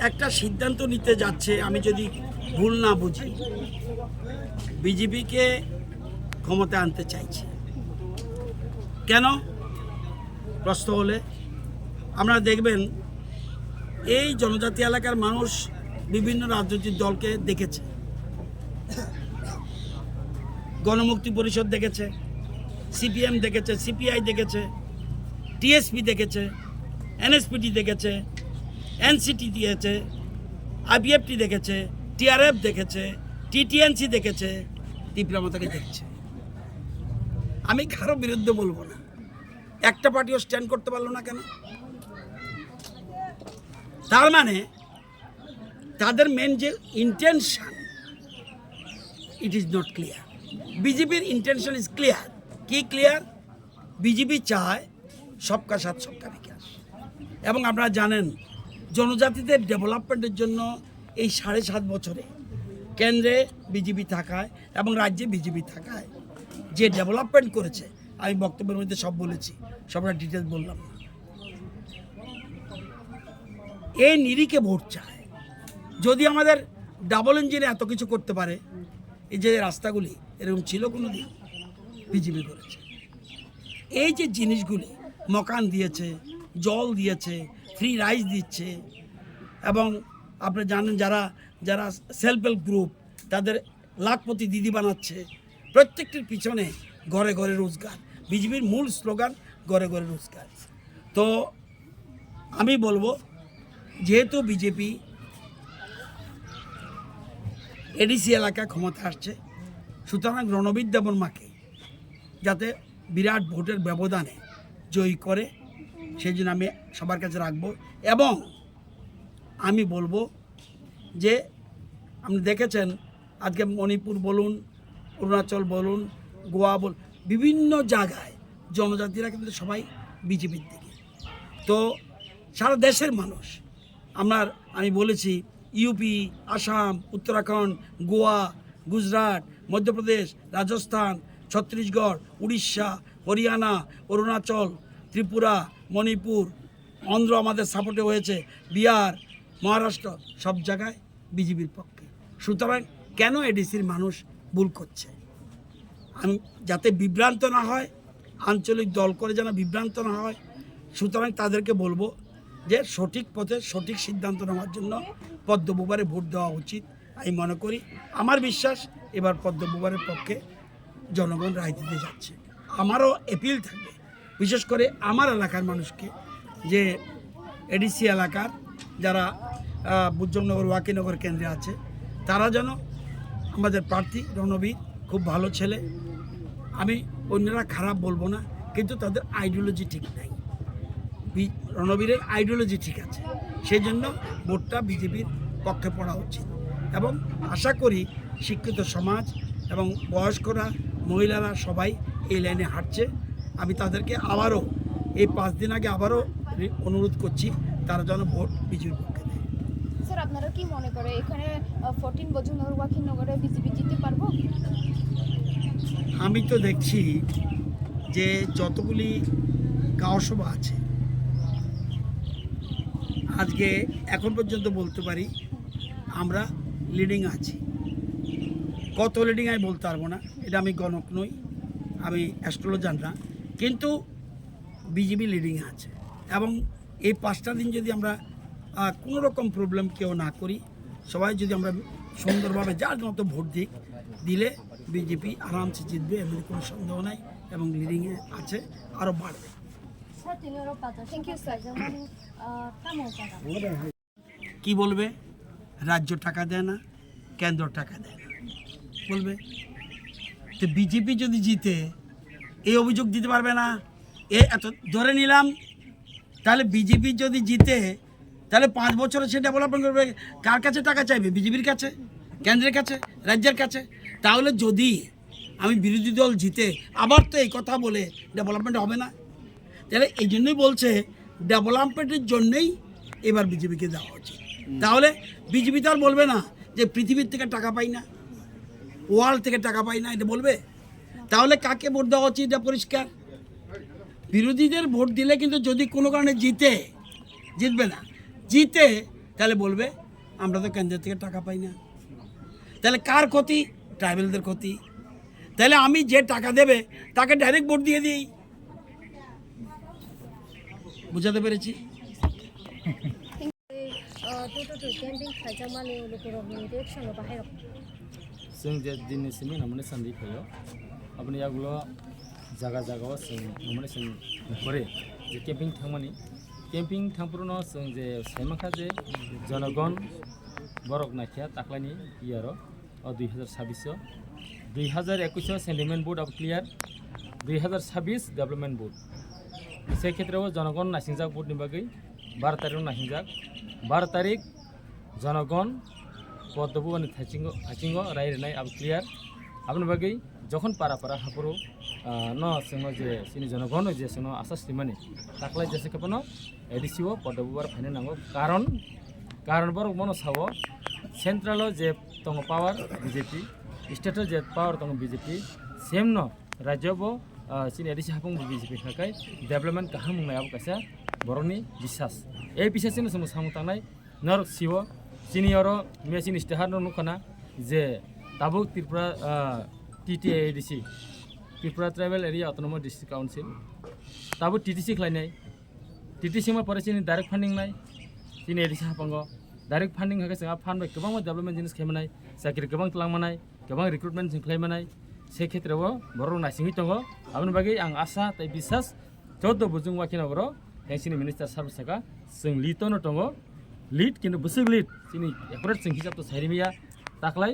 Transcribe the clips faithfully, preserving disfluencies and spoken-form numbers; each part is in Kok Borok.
একটা সিদ্ধান্ত নিতে যাচ্ছে, আমি যদি ভুল না বুঝি, বিজেপিকে ক্ষমতা আনতে চাইছে। কেন? প্রশ্ন হলে আপনারা দেখবেন, এই জনজাতি এলাকার মানুষ বিভিন্ন রাজনৈতিক দলকে দেখেছে, গণমুক্তি পরিষদ দেখেছে, সিপিএম দেখেছে, সিপিআই দেখেছে, টিএসপি দেখেছে, এনএসপিটি দেখেছে, এনসিটি দেখেছে, আইপিএফটি দেখেছে, টিআরএফ দেখেছে, টিটিএনসি দেখেছে, তীব্র মতাকে দেখছে। আমি কারো বিরুদ্ধে বলবো না। একটা পার্টিও স্ট্যান্ড করতে পারলো না কেন? তার মানে তাদের মেন যে intention, it is not clear. বিজেপির ইন্টেনশন ইজ ক্লিয়ার। কি ক্লিয়ার? বিজেপি চায় সবকা সাথ সবকা বিকাশ। এবং আপনারা জানেন, জনজাতিদের ডেভেলপমেন্টের জন্য এই সাড়ে সাত বছরে কেন্দ্রে বিজেপি থাকায় এবং রাজ্যে বিজেপি থাকায় যে ডেভেলপমেন্ট করেছে, আমি বক্তব্যের মধ্যে সব বলেছি, সবটা ডিটেলস বললাম না। এই নিরিখে ভোট চায়। যদি আমাদের ডাবল ইঞ্জিনে এত কিছু করতে পারে, এই যে রাস্তাগুলি এরকম ছিল কোনো দিন? বিজেপি করেছে। এই যে জিনিসগুলি, মকান দিয়েছে, জল দিয়েছে, ফ্রি রাইস দিচ্ছে, এবং আপনি জানেন, যারা যারা সেলফ হেল্প গ্রুপ, তাদের লাখপতি দিদি বানাচ্ছে। প্রত্যেকটির পিছনে ঘরে ঘরে রোজগার। বিজেপির মূল স্লোগান ঘরে ঘরে রোজগার। তো আমি বলবো, যেহেতু বিজেপি এডিসি এলাকা ক্ষমতা আসছে, সুতরাং রণবীর দেববর্মাকে যাতে বিরাট ভোটের ব্যবধানে জয়ী করে, সেই জন্য আমি সবার কাছে রাখবো। এবং আমি বলবো যে আপনি দেখেছেন, আজকে মণিপুর বলুন, অরুণাচল বলুন, গোয়া বলুন, বিভিন্ন জায়গায় জনজাতিরা কিন্তু সবাই বিজেপির দিকে। তো সারা দেশের মানুষ, আপনার, আমি বলেছি, ইউপি, আসাম, উত্তরাখণ্ড, গোয়া, গুজরাট, মধ্যপ্রদেশ, রাজস্থান, ছত্তিশগড়, উড়িষ্যা, হরিয়ানা, অরুণাচল, ত্রিপুরা, মণিপুর, অন্ধ্র আমাদের সাপোর্টে হয়েছে, বিহার, মহারাষ্ট্র, সব জায়গায় বিজেপির পক্ষে। সুতরাং কেন এডিসির মানুষ ভুল করছে? আমি যাতে বিভ্রান্ত না হয়, আঞ্চলিক দল করে যেন বিভ্রান্ত না হয়, সুতরাং তাদেরকে বলবো যে সঠিক পথে সঠিক সিদ্ধান্ত নেওয়ার জন্য পদ্ম বুবারে ভোট দেওয়া উচিত। আমি মনে করি, আমার বিশ্বাস, এবার পদ্ম বুবারের পক্ষে জনগণ রায় দিতে যাচ্ছে। আমারও অ্যাপিল থাকবে, বিশেষ করে আমার এলাকার মানুষকে, যে এডিসি এলাকার যারা, আহ, বুজ্জনগর, ওয়াকিনগর কেন্দ্রে আছে, তারা যেন আমাদের প্রার্থী রণবীর খুব ভালো ছেলে, আমি অন্যরা খারাপ বলবো না, কিন্তু তাদের আইডিওলজি ঠিক নাই। বি-, রণবীরের আইডিওলজি ঠিক আছে, সেই জন্য ভোটটা বিজেপির পক্ষে পড়া উচিত। এবং আশা করি শিক্ষিত সমাজ এবং বয়স্করা, মহিলারা সবাই এই লাইনে হাঁটছে। আমি তাদেরকে আবারও, এই পাঁচ দিন আগে আবারও রি-, অনুরোধ করছি, তারা যেন ভোট বিজেপির পক্ষে দেয়। স্যার, আপনারা কি মনে করে এখানে ফোরটিন বজনগর ওয়াকিনগরে বিজেপি জিততে পারবো? আমি তো দেখছি যে যতগুলি গাঁও সভা আছে, আজকে এখন পর্যন্ত বলতে পারি আমরা লিডিং আছি। কত লিডিং আমি বলতে পারবো না, এটা আমি গণক নই, আমি অ্যাস্ট্রোলজার না, কিন্তু বিজেপি লিডিংয়ে আছে। এবং এই পাঁচটা দিন যদি আমরা, আহ, কোনো রকম প্রবলেম কেউ না করি, সবাই যদি আমরা সুন্দরভাবে যার মতো ভোট দিক, দিলে বিজেপি আরামসে জিতবে, এমনি কোনো সন্দেহ নাই, এবং লিডিংয়ে আছে, আরও বাড়বে। Thank you, sir. কি বলবে? রাজ্য টাকা দেয় না, কেন্দ্র টাকা দেয় না বলবে। তো বিজেপি যদি জিতে, এই অভিযোগ দিতে পারবে না। এ এত ধরে নিলাম, তাহলে বিজেপি যদি জিতে, তাহলে পাঁচ বছরে সে ডেভেলপমেন্ট করবে। কার কাছে টাকা চাইবে? বিজেপির কাছে, কেন্দ্রের কাছে, রাজ্যের কাছে। তাহলে যদি আমি বিরোধী দল জিতে, আবার তো এই কথা বলে ডেভেলপমেন্ট হবে না। তাহলে এই জন্যই বলছে, ডেভেলপমেন্টের জন্যই এবার বিজেপিকে দেওয়া হচ্ছে। তাহলে বিজেপি তো আর বলবে না যে পৃথিবীর থেকে টাকা পাই না, ওয়ার্ল্ড থেকে টাকা পাই না, এটা বলবে? তাহলে কাকে ভোট দেওয়া উচিত, এটা পরিষ্কার। বিরোধীদের ভোট দিলে কিন্তু যদি কোনো কারণে জিতে, জিতবে না, জিতে, তাহলে বলবে, "আমরা তো কেন্দ্র থেকে টাকা পাই না।" তাহলে কার ক্ষতি? ট্রাইবেলদের ক্ষতি। তাহলে আমি যে টাকা দেবে, তাকে ডাইরেক্ট ভোট দিয়ে দিই। বুঝাতে পেরেছি? Toto to camping khlaijakmani lukurokni reaction no bahai rok. Chwng je dinni simi nomination ri phaio, aboni yagulo jaga jaga o chwng nomination kore je camping thangmani. Camping thangphuru no chwng je saimankha je jonogon borok naikha taklaini year o, o dui hazar sabbish o, dui hazar ekush o sentiment vote abo clear, dui hazar sabbish development vote. Se khetre o jonogon naisingjak vote ni bagwi baro tarik o naisingjak, baro tarik jonogon Poddo Bubani thaisingo, thaisingo rai rwnai abo clear. Aboni bagwi jokhon para para haphuru, ah, no chwngno je chini jonogon je chwngno asa slimani taklai jesa khe bono A D C o Poddo Bubar phaina nango. Karon, karon borok bono sao central o je tongo power B J P, state o je power tongo B J P, same no rajyo bo, ah, chini A D C hapung bo B J P khakai development kaham wngnai abo kaisa borokni bisas. Ei bisas chini chwngno samung tangnai. Norok sio, chini oro mia chini istihar no nukha na je tabuk Tripura, ah, T T A A D C, Tripura Tribal Area Autonomous District Council, tabuk T T C khlainai, T T C ma pore chini direct funding nai, chini A D C haphango direct funding hakhe chwng a fund bai kwbangma development jinis khlai manai, chakri kwbang twlang manai, kwbang recruitment chwng khlai manai, se khetre o borok naisingwi tongo, aboni bagwi ang asa tei bisas Choddo bujung wakhi nogoro, heng chini minister sabo saka, chwng lead no tongo, lead kintu bwswk lead, chini accurate chwng hisab to sairi miya, taklai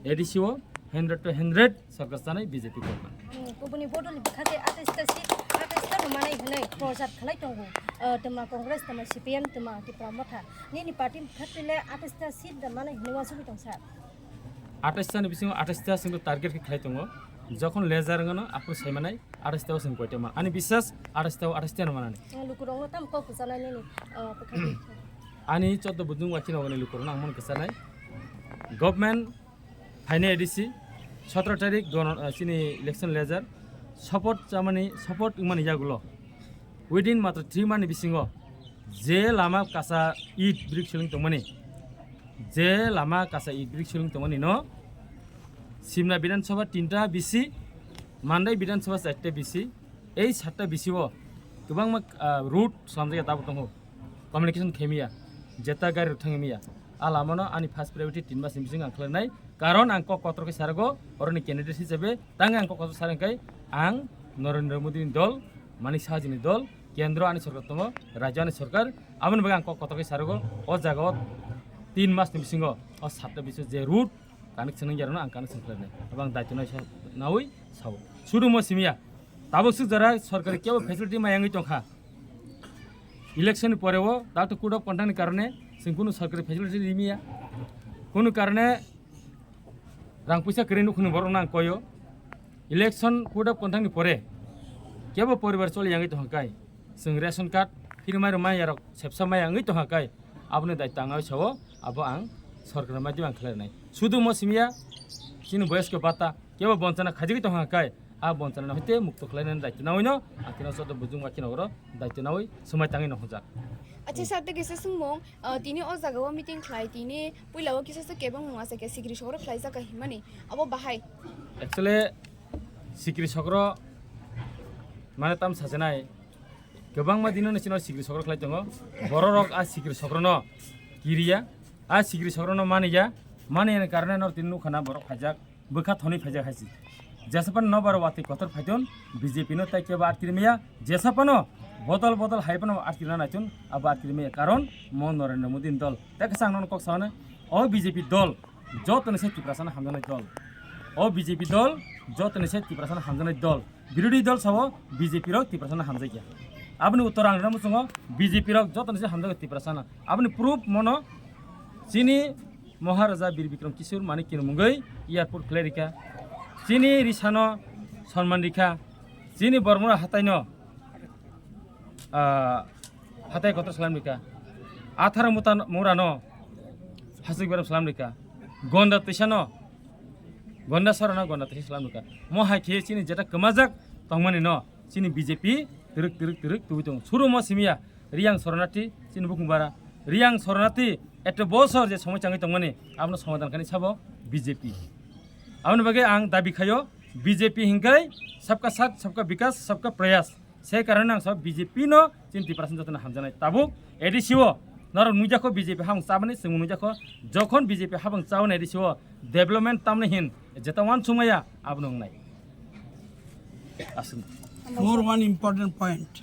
A D C o hundred to hundred sarkar chanai B J P government. Hmm, kubuni bodol bwkha khe atais ta seat, atais ta no manai hwnwi projat khlai tongo. Ah, twma Congress, twma C P M, twma Tipra Motha. Nini party bwkha twi le atais ta seat da manai hwnwi uansugwi tong sa. Atais ta ni bisingo atais ta chwng target khe khlai tongo. Jokhon lejar wngano aphuru sai manai. Atais ta o chwng koita ma? Ani bisas atais ta o atais ta no manani. Lukurokno tamo kok kwchanai nini, ah, bwkhak? Ani choddo bujung wakhi nogoni lukurokno ang mano kwchanai. Government phainai A D C, sotoro tarik gono, ah, chini election lejar support chamani, support wngmani yagulo within matro three month ni bisingo je lama kasa it brick selling tongmani, je lama kasa it brick selling tongmani no Simna Bidhan Sabha tinta B C, Mandai Bidhan Sabha charta B C, ei satta B C o kwbangma, ah, route swnamjak ya tabuk tongo, communication khaimiya, jeta gari rok thangmiya. A lama no ani first priority tin mas ni bising ang khlainai, karon ang kok kotor khe sarago, oroni candidate hisabe tang ang kok kotor sarang kai ang Narendra Modi ni dol, Manik Saha ji ni dol, kendro ani sorkar tongo, rajyo ani sorkar, aboni bagwi ang kok kotor khe sarago, o jaga o tin mas ni bisingo o satta B C o je route, connection wngya rwno ang connection khlainai. Abo ang daitwno sa-, naui sao. Sudu mo simiya. Tabuk swk jora sorkari kebo facility ma yangwi tongkha. Election ni pore o doctor code of conduct ni karone chwng kunu sorkari facility rimiya. Kunu karone rang puisa kwrwi nukhungni borok nang koyo. Election code of conduct ni pore kebo poribar choli yangwi tongkha kai. Chwng ration card phirmai rwmai yarok sepsa maya wngwi tongkha kai. Aboni daitwno ang sao, abo ang sorkar maidu ang khlainai. Sudu mo simiya, chini boyosko bata, kebo bonchana khajigwi tongkha kai, a bonchana hoite mukto khlainani daitwno ang tino joto bujung wakhi nogoro daitwno swmai tangwi nongkhojak. Acha, sir, tei kisa swngmung, ah, tini o jaga o meeting khlai, tini puila o kisa se kebeng mung asa khe sikri sokro khlaijak ka himani, abo bahai? Actually, sikri sokro mane tam sajanai, kwbangma dino ni chino sikri sokro khlai tongo. Bororok a sikri sokrono kiriya, a sikri sokrono maniya, maniyani karone nor tini nukha na borok phaijak, bwkha thoni phaijak hai se. Jesapano nobar watwi kotor phaidon, B J P no tai kebo atkiri maya, jesapano bodol bodol hai phano atkirina naitun, abo atkiri maya, karon mo Narendra Modi ni dol. Tei kisa ang nono kok sao, o B J P dol, jotoni se Tiprasano hamjaknai dol. O B J P dol, jotoni se Tiprasano hamjaknai dol. Birodhi dol sao B J P rok Tiprasano hamjakya. Aboni uttor ang rwna muchungo B J P rok jotoni se hamjakya Tiprasano. Aboni proof mono chini Maharaja Bir Bikram Kishore Manikya ni mungwi airport khlai rikha. Chini risano sonman rikha. Chini Bormura hataino ah, hatai kotor salam rikha. Atharo muta murano hasik beram salam rikha. Gonda tisano, gonda sorano gonda tisa salam rikha. Mo hai khe chini jeta kwmajak tongmani no chini B J P twrwk twrwk twrwk tubui tongo. Suru mo simiya Riyang Soronati chini bukung bara. Riyang Soronati eto bosor je somoi changwi tongmani, abono somadan kani sabo B J P. Aboni bagwi ang dabi khayo, B J P hinkai sabka sat, sabka bikas, sabka prayas. Se karone ang sabo B J P no chini Tiprasa jotono hamjaknai. Tabuk A D C o norok nukjakho B J P habang chabani, chwng nukjakho jokhon B J P habang chabani A D C o development tamni hin jeta wansukmaya abono wngnai. Aswk. More one important point.